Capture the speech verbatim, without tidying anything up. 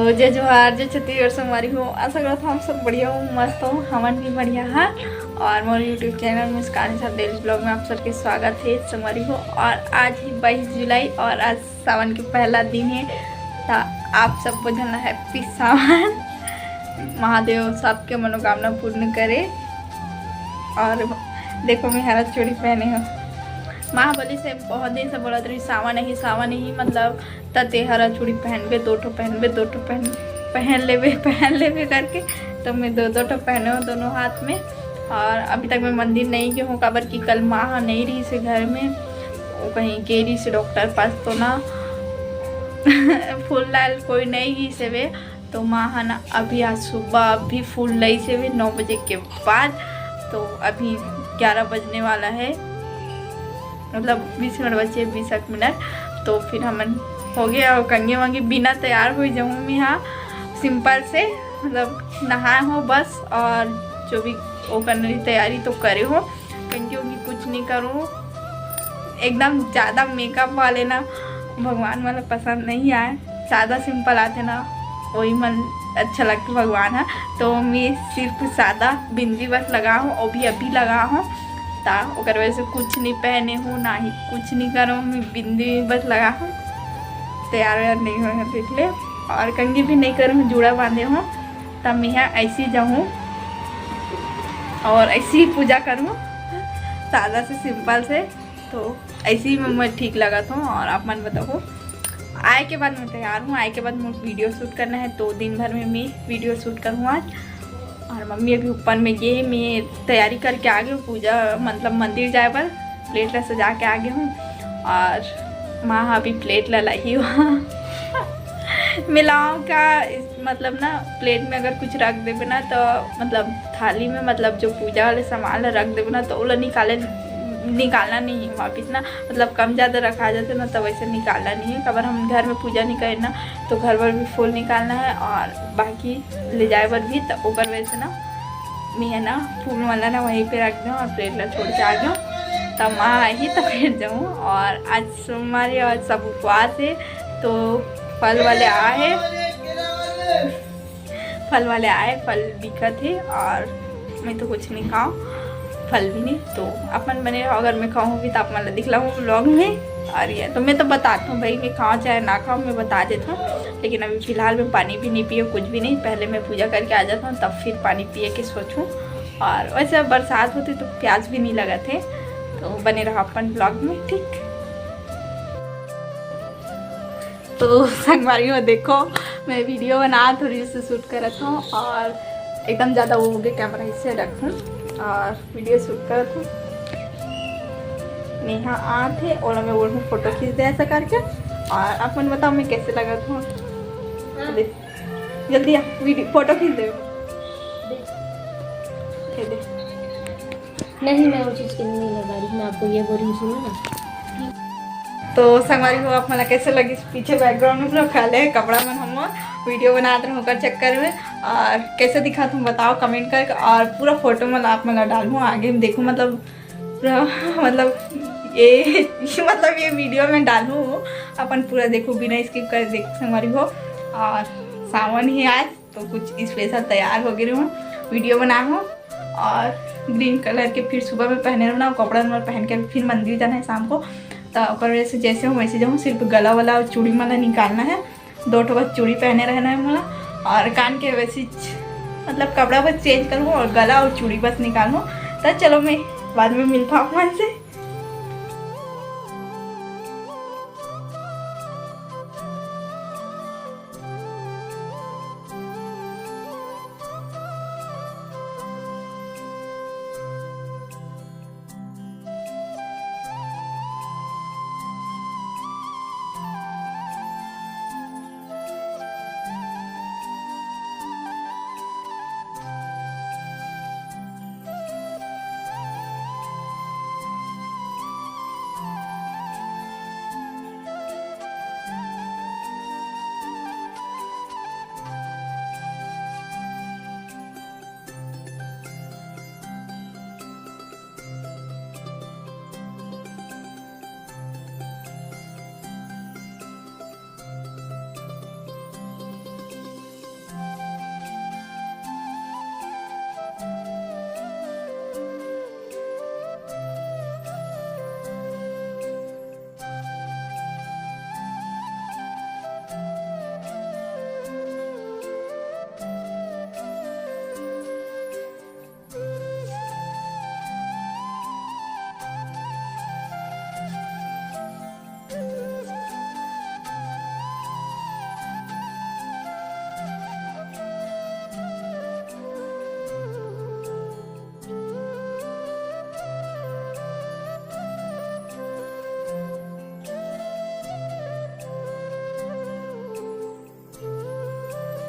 तो जय जोहार, जय छत्तीसगढ़ संगवारी हो। आशा करत हव आप सब बढ़िया हो, मस्त हो, हमन भी बढ़िया हा। और मोर YouTube चैनल मुस्कान साथ डेली ब्लॉग में आप सबके स्वागत है संगवारी हो। और आज ही बाईस जुलाई और आज सावन के पहला दिन है, तो आप सबको झन ला हैप्पी सावन। महादेव सबके मनोकामना पूर्ण करे। और देखो, मैं हरा चूड़ी पहने हूँ। माँ बोली से बहुत दिन से बोलत रही, "सावन ही, सावन ही, मतलब, त ते हरा चूड़ी पहनबे, दो ठो पहनबे, दो ठो पहन, पहन लेबे, पहन लेबे," करके। तो मैं दो दो ठो पहने हूँ दोनों हाथ में। और अभी तक मैं मंदिर नहीं गई हूँ, काबर कि कल माँ ह नहीं रही से घर में, वो कहीं गे रही से डॉक्टर पास, तो ना फूल लाल कोई नहीं गई से वे। तो माँ ह ना अभी आज सुबह अभी फूल लाई से वे नौ बजे के बाद। तो अभी ग्यारह बजने वाला है, मतलब बीस मिनट बचे, बीस एक मिनट। तो फिर हमन हो गया, और कंगे वंगे बिना तैयार हो जाऊँ मैं यहाँ सिंपल से, मतलब नहाए हो बस, और जो भी वो करने की तैयारी तो करे हो, कंगे वंगे कुछ नहीं करूँ। एकदम ज़्यादा मेकअप वाले ना भगवान वाला पसंद नहीं आए, सादा सिंपल आते ना, वही मन अच्छा लगता भगवान है। तो मैं सिर्फ सादा बिंदी बस लगा हूँ, वो भी अभी लगा हूँ। ता ओकर वजह से कुछ नहीं पहने हूँ, ना ही कुछ नहीं करो, मैं बिंदी बस लगा हूँ। तैयार वैयार नहीं हुए हैं, देख ले। और कंगी भी नहीं करूँ, जूड़ा बांधे हूँ। तब मैं यहाँ ऐसी जाऊँ और ऐसी ही पूजा करूँ, सादा से सिंपल से। तो ऐसे ही मैं, मैं ठीक लगत हूँ। और आप मन बताओ, आए के बाद मैं तैयार हूँ, आए के बाद मुझे वीडियो शूट करना है, तो दिन भर में मैं वीडियो शूट करूँ आज। और मम्मी अभी ऊपर में गई, मैं तैयारी करके आ गई हूँ पूजा, मतलब मंदिर जाए बर प्लेट ला सजा के आ गई हूँ। और माँ अभी प्लेट ला लाई हुआ मिलाओ का इस, मतलब ना प्लेट में अगर कुछ रख देबे ना, तो मतलब थाली में, मतलब जो पूजा वाले सामान ला रख देबे ना, तो ओला निकाले, निकालना नहीं है वापिस ना। मतलब कम ज़्यादा रखा जाते ना, तो वैसे निकालना नहीं है। काबर हम घर में पूजा नहीं करे ना, तो घर बर भी फूल निकालना है और बाकी ले जाए बर भी। तो ओकर वजह से ना मैं है ना फूल वाला ना वहीं पे रख दूँ और प्लेट ला छोड़ के आ जाऊँ। तब माँ आही तो फिर जाऊँ। और आज सोमवार है और सब उपवास है, तो फल वाले आए हैं, फल वाले आए, फल दिखत है और मैं तो कुछ नहीं खाऊँ, फल भी नहीं। तो अपन बने रहो, अगर मैं खाऊँगी तो आप मन ला दिखलाऊँ ब्लॉग में। और ये तो मैं तो बताता हूँ भाई, मैं खाऊँ चाहे ना खाऊँ, मैं बता देता हूँ। लेकिन अभी फिलहाल मैं पानी भी नहीं पिए, कुछ भी नहीं। पहले मैं पूजा करके आ जाता हूँ, तब फिर पानी पिए के सोचूँ। और वैसे अब बरसात होती तो प्यास भी नहीं लगत है। तो बने रहो अपन ब्लॉग में, ठीक। तो संगवारी हो, देखो, मैं वीडियो बना थोड़ी सी शूट करत हूँ और एकदम ज़्यादा वो हो गया, कैमरा इसे रखूँ और वीडियो शूट करत हूँ। नेहा आत है और मैं बोल रही हूँ फोटो खींच दे ऐसा करके। और आप मन बताओ मैं कैसे लगत हूँ। दे, जल्दी आ, वीडियो फोटो खींच दे। ये दे। नहीं, मैं वो चीज़ के लिए नहीं लगा रही, मैं आपको ये बोल रही हूँ, सुनो ना। तो संगवारी हो, आप मन ला कैसे लगिस पीछे बैकग्राउंड में रखा ले कपड़ा मन, हम वीडियो बनात रहूँ ओकर चक्कर में। और कैसे दिखा तुम बताओ कमेंट करके। और पूरा फोटो मन आप मन ला डालूँ आगे में, देखो मतलब पूरा मतलब ये मतलब ये वीडियो में डालूँ अपन पूरा, देखो बिना स्किप करे देखो संगवारी हो। और सावन ही आज तो कुछ स्पेशल तैयार हो गई हूँ, वीडियो बना हूँ। और ग्रीन कलर के फिर सुबह में पहने रहना, कपड़ा में पहन के फिर मंदिर जाना है शाम को। तो ओकर वजह से जैसे हूँ वैसे जाऊँ, सिर्फ गला वाला और चूड़ी माला निकालना है, दो ठो बस चूड़ी पहने रहना है मोला। और कान के वैसे च-, मतलब कपड़ा बस चेंज करूँ और गला और चूड़ी बस निकालूँ। तो चलो मैं बाद में मिलता हूँ आप मन से।